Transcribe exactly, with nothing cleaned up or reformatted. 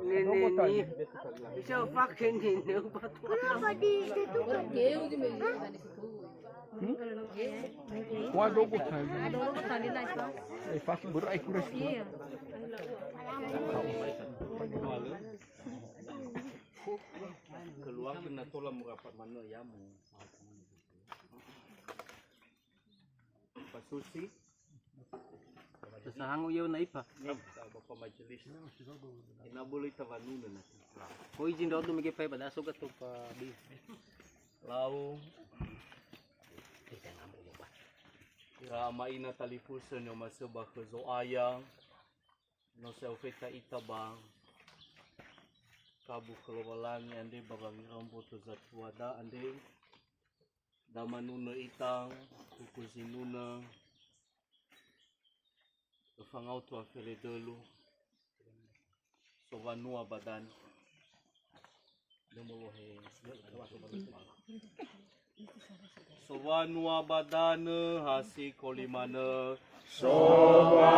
Nene ni. Bisa pakai nene. Kenapa di situ kan? Wah, dogo tali. Eh, pasti berat, eh, kurang. Iya. Keluarga na tola merapat mana ya mu. Pak Susi. Sahangu yau na ipa. Bapak Majelis. Ina boleh tawanuna nanti. Ko izin dodo mege pai pada soga to pa bi. Lau. Ira ama ina talifusö ni'omasi'ö ba khö Zo'aya. No sa'ofeta ita ba kabu khö Lowalangi andre ba wangera mboto zatuada andre. Da manunö ita, huku zinunö, öfangau tua feledölu, sowanua ba danö. Sowanua ba danö, hasi kolimanö. Sowanua.